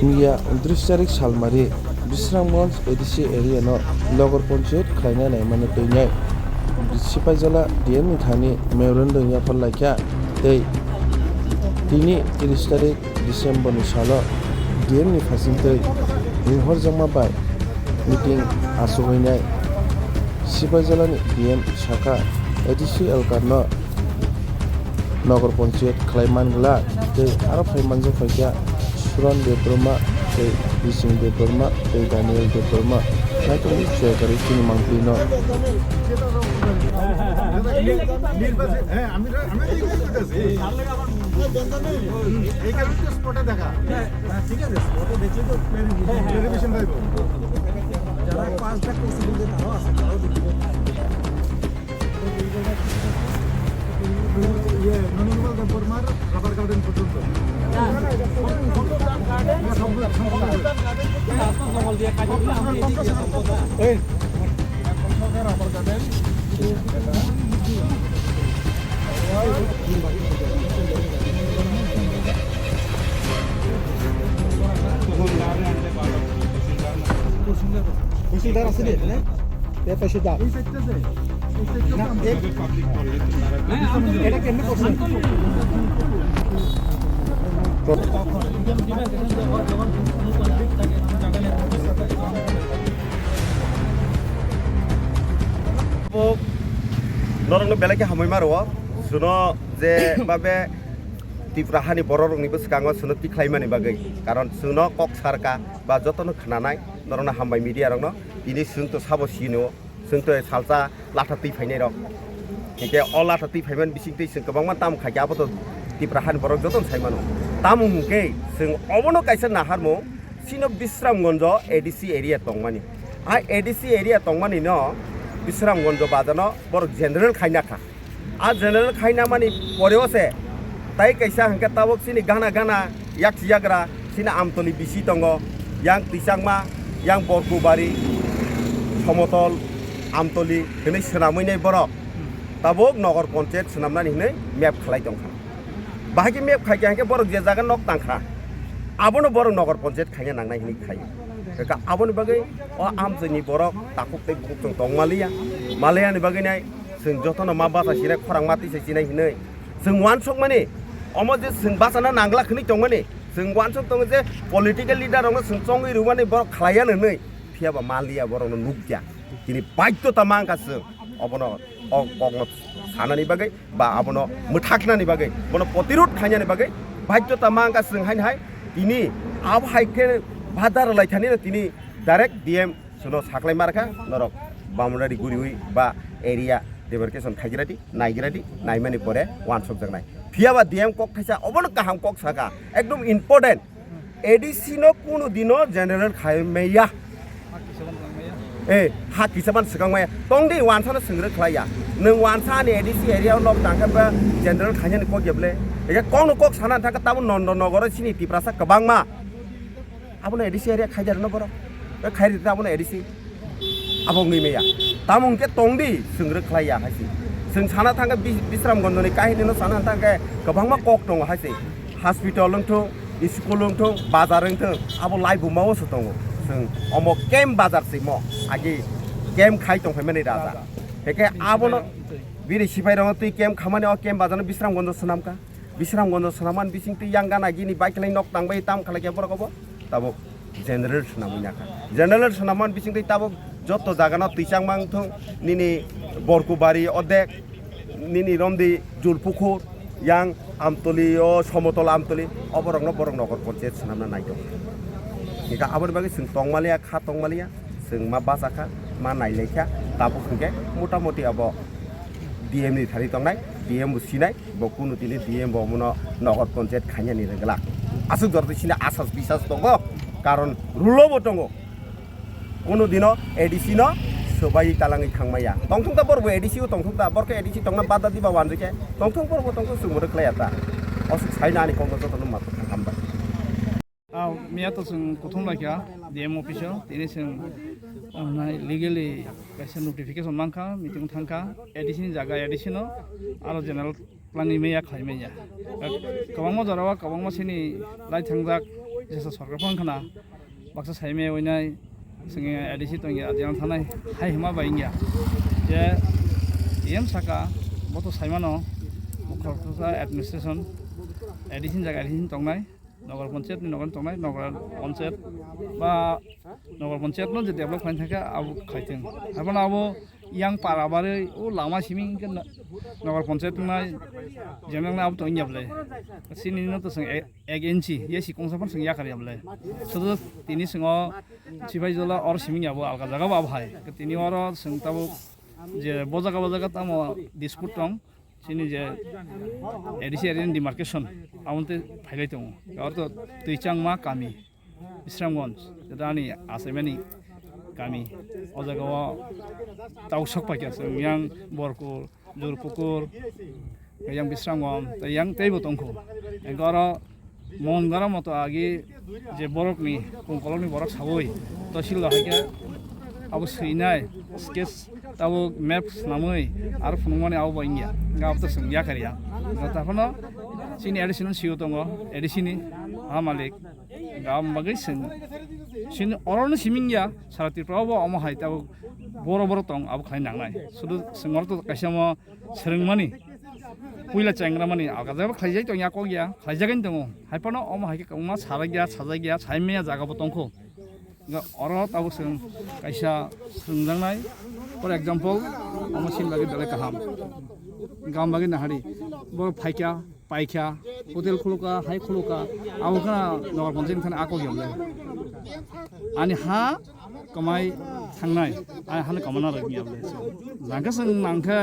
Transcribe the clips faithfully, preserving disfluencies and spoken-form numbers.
Mia untris tarik salmari Bisramganj A D C area no Nagar Panchayat khlaina naimani twinai Sipaijala D M ni thani memorandum yaphar laikha tei tini tris tarik December ni salo D M ni phasingtwi ringhorjakma bai meeting achuklainai. Sipaijala ni D M sakha A D C elkar no Nagar Panchayat khlai man glak tei aro phai manjak phaikha Suran Debbarma tei Bising Debbarma tei Daniel Debbarma naitugwi chwrai kwrwi chini mangpili no. নির্বাচন, হ্যাঁ, আমি তো, আমি তো এগুলোই করতেছি। হুম, এই কারণে তো স্পটে দেখা। হ্যাঁ, ঠিক আছে, স্পটে দেখলে তো ক্লিয়ারিফিকেশন পাইবো। যারা পাঁচটা করছে বলতে তারাও আছে, তারাও দেখবে। ইয়ে, ননিংগল দেববর্মার রাবার গার্ডেন পর্যন্ত। এই। তহসিলদার আছে নি এখানে? এ তহসিলদার। না, এ-, এটা কেমনে করছেন? Norokno belai khe hamwi ma rwo. Chwngno je babe Tripura hani borok rokni bwskango chwngno tikhlaimani bagwi, karon chwngno kok sarka ba jotono khwnanai norokno hambai media rokno, tini chwng to sabo sino, chwng to salsa latha twi phainai rok. Hingke o latha twi phaiman bising twi chwng kwbangma tam khaikhe abo to Tripura hani borok jotono sai mano. Tamo hwnkhe chwng obono kaisa naharmung, chino Bisramganjo A D C area tongmani. A A D C area tongmani no Bisramganjo bazar no borok general khaina kha. A general khaina mani poreo se tai kaisa hwnkhe tabuk chini gana gana yak yagra chini Amtoli bisi tongo, yang Twichakma, yang Borkubari, Somotol, Amtoli hwnwi swnamwi nai borok. Tabuk Nagar Panchayat swnamnani hwnwi map khlai tongkha. Bahai khe map khaikha hwnkhe borok je jaga nok tangkha, abono borok Nagar Panchayat khaina nangnai hwnwi khai. Kaka aboni bagwi o amchaini borok takhuk tei bukhuk chwng tong maliya, maliyani bagwi nai chwng jotono ma basa sinai, khorang ma tisa sinai hwnwi chwng uansukmani, omo je chwng bachana nangla hwnwi tongmani, chwng uansuk tongo je political leader rokno chwng chongwi rwmani borok khlaiya hwnwi, phiyaba maliya borokno nukya. Tini baidhota ma wngkha chwng obono o kokno sanani bagwi ba abono mwthaknani bagwi, bono protirod khainani bagwi baidhota ma wngkha chwng haino hai. Tini abo hai khe bhadar lai thani tini direct D M chwngno saklai markha, norok boundary guriwi ba area demarcation khaigiradi, naigiradi, naimani pore uansukjaknai. Phiyaba D M kok thaisa obono kaham kok saka, ekdom important. A D C no kunu dino general khai maya. Eh, ha kisa ban swkang maya. Tongdi wansa no swngrwk khlaiya. Nwng wansa ani A D C area o nok tangkhe ba general khainani kok ya ble. Eke kokno kok sana thangkhe tamo Nondo Nogoro chini Tiprasa kwbangma. Abono A D C area khaidar no borok. Be khairi abono A D C. Abo wngwi maya. Tamo hwnkhe tongdi swngrwk khlaiya hai se. Chwng sana thangkhe Bi-, Bisramganjoni kahinino sana thangkhe kwbangma kok tongo hai se. Hospital wngthung, school wngthung, bazar wngthung, abo laibuma o se tongo. Chwng omo camp bazar se mo. Agi camp khai tongphaimani raja. Heke abono bini sipai rokno twi camp khamani o camp bazar no Bisramganjo swnamkha. Bisramganjo swnammani bising twi yang gana gini bike lai nok tangbai tam khalai khe borok obo. Tabuk general swnamwi nakha. General swnamman bisingtwi tabuk jotto jagano twichangma wngthung, nini Borkubari odek, nini romdi Julpukhur, yang Amtoli o Somotol Amtoli, oborokno borok Nagar Panchayat swnamna naitong. Hingkha aboni bagwi chwng tongmaliya, kha tongmaliya, chwng ma bachakha, ma nailaikha, tabuk hwnkhe motamoti abo D M ni thani tongnai, D M bo sinai, bo kunu tini D M bo omono Nagar Panchayat khainani rwgwlak. Aswk jordi sini asas bisas tongo, karon rulo bo tongo. Kunu dino A D C no swbai talangwi thangmaya. Tongthok ta borok bo A D C o tongthok ta, borok khe A D C tongna bada diba wanjwi khe. Tongthok borok bo tongthok chwng bo rwkhlaiya ta. Aswk saina ani kokno jotono ma hambai. Ah, miya to chwng kuthum laikha D M office o, tini chwng, ah, nai legally kaisa notification mankha, meeting thangkha, A D C ni jaga A D C no, aro general planning maya khlai maya. Kwbangma jora o kwbangma sini lai thangjak, Jesa sorkar phang khna baksa saimaya winai swngi A D C tongya jang thanai hai hima bai wngya je T M saka bo to saimano mokol khasa administration A D C ni jaga A D C ni tongnai nogar panchayat ni nogar tongnai nogar panchayat ba nogar panchayat no je develop khain thangkha abo khaiteng haibano abo yang para barwi o lama simi hwnkhe nogar panchayat tongnai jemeng abo tongya bwle sini no to seng ek inchi ye si kongsa phano seng yakar ya bwle sudu tini swngo. Chibai jola or siming yabo alga jaga bo abo hai. Tini oro seng tabuk je bo jaga bo jaga tamo dispute tong. Chini je A D C area ni demarcation amon te phailai tongo. Or to Tuichangma kami, Bisramganj, rani asaimani kami. O jaga o tau sok paikha seng yang Borkul, Jurpukur, yang Bisramganj, tei yang teibo tongkho. Engkhe oro mon gora moto agi je borokni, kung kolokni borok saui, tosil lo hai khe abo swinai, sketch tabo map swnamwi aro phunukmani abo bo wngya. Engkhe abo to chwng yakar ya. Engkhe taphano chini A D C no sio tongo, A D C ni ha malik. Engkhe abo bagwi chwng chini oro no siming ya, sara Tripura o bo omo hai tabo boro boro tong abo khlai nangnai. Sudu chwng oro to kaisa mo swrwngmani, puila chengramani alga jaga khlaijak tongya kok ya, khlaijagani tongo. Haiphano omo hai khe kwbangma sajakya, sajakya, saimaya jaga bo tongkho. Nga oro tabuk chwng kaisa swrwngjaknai, for example, omo chini bagwi belai kaham. Gam bagwi nahari, bo phaikha, paikha, hotel khulukha, hai khulukha, abo khna nogar panchayat thani ako yomle. Ani ha kwmai thangnai, ani hano kwmana rwgwi yomle. Nangkhe chwng nangkhe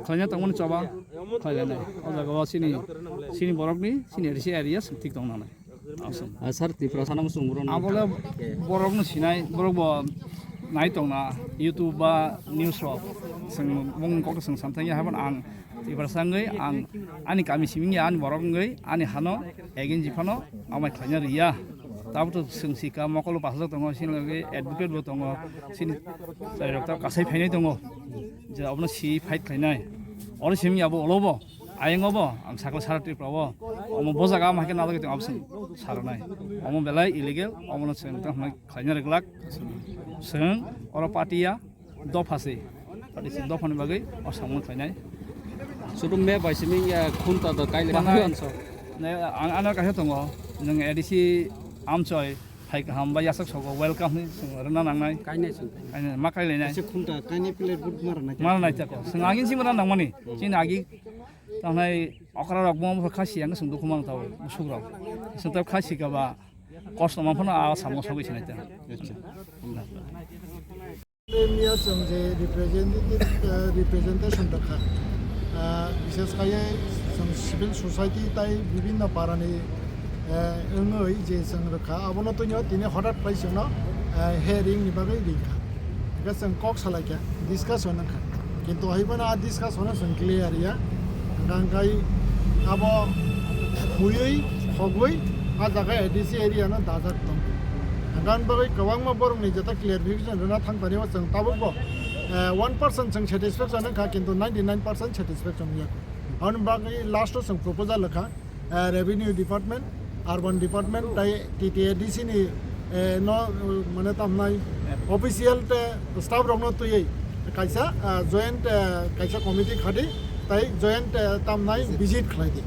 khlaina tongmani choba, khlailainai. O jaga o chini, chini borokni, chini A D C area swk thik tong nanai. Awesome. Ah, sir, Tripura sana mo sungro na. Abole borok no sinai, borok bo nai tong na YouTube ba news rok. Seng bong kok seng samthang ya haban ang Tripura sangwi ang ani kami siming ya ani borok ngwi ani hano egin jipano amai khlaina riya. Tabuk to seng sika mokolo pasajak tongo sini lagi advocate bo tongo sini chai rok ta kasai phainai tongo. Je abono si fight khlainai. Oro siming ya bo olo bo. Ayang obo ang sakla sara Tripura o omo bo jaga ama haikhe nalagwi tong abswng saranai omo belai illegal omo no chwng tamo khlaina rwglak chwng oro party ya dopha se party se dopha ni bagwi o samung khlainai. Sudu me bai simi ya khunta da kai le Mana- ka hanso. Ne ang ano kaisa tongo nwng A D C amchoi hai kaham ba yasak sogo welcome ni chwng rwna nangnai. Kainai chwng. Kainai ma kai lainai. Kaisa khunta kainai plate but mara nai. Mara nai tako. Chwng agin simi rwna nangmani. Chini agi Tangnai okra rok bo kha si ang sung dukhu mang tau busuk rok. Sung tau kha si ka ba kosto ma phano a samung sogwi sinai ta. Acha. Miya chwng je representative, eh, representation ta kha. Ah, bishes khai chwng civil society tai bibhinno parani, eh, wngwi je chwng rwkha abono twino tini hotat pai chwngno, eh, hearing ni bagwi ringkha. Hingke chwng kok salaikha, discussion wngkha. Kintu hai phano a discussion o chwng clear ya. Hingka hingkai abo huyui, khogwi, a jaga A D C area no dajak tong. Hingka hingke bagwi kwbangma borokni jeta clarification rwna thang tani o chwng tabuk bo, eh, one percent chwng satisfaction wngkha, kintu ninety nine percent satisfaction wngya. Aboni bagwi last o chwng proposal wngkha, eh, Revenue Department, Urban Department, tai T T A D C ni, eh, no, eh, mane tamnai official te staff rok no twiwi kaisa, eh, joint, eh, kaisa committee khadi tai joint, eh, tamnai visit khlai di.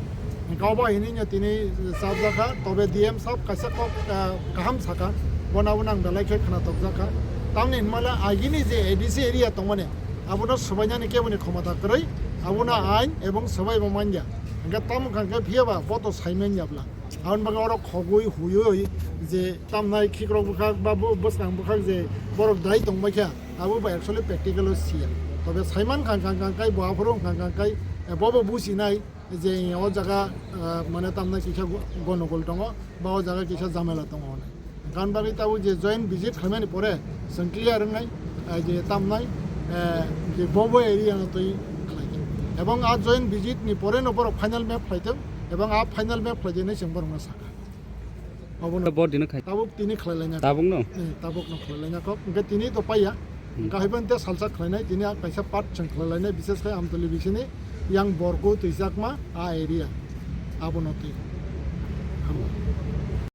Kau ba hini no tini chapjakha, tobe D M sab kaisa kok, eh, kaham saka, bona bona ang belai khe khna tokjakha. Tamni hinmale agini je A D C area tongmani, abono swbainani keboni khomota kwrwi, abono ain ebong swbai bo manya. Hingke tamo kha khe phiya ba bo to sai manya bla. Aboni bagwi oro khogwi huyui je tamnai khikrok bwkhak ba bo bwskang bwkhak je borok dai tongbai kha, abo ba actually practical o siya. Tobe saiman kha kha kha kai bo aphuru kha kha kai, eh, bo bo businai je o jaga, eh, mane tamnai kisa go-, gonogol tongo ba o jaga kisa jamela tongo hinwi. Gan bagwi tabuk je joint visit khaimani pore chwng clear wngnai, eh, je tamnai, eh, je bobo area no twi khlaikhe. Ebong a joint visit ni pore no borok final map khlaitwng, ebong a final map khlaijaknai chwng borokno sakha. Obono Bo dino khai. Tabuk tini khlailaina. Tabuk no? Eh, tabuk no khlailaina kok. Hingke tini to paiya. Hmm. Hingke haiban te salsa khlainai, tini a kaisa part chwng khlailainai, bises khai Amtoli bisini yang Borgo twi Chakma a area. Abono twi. Hamo.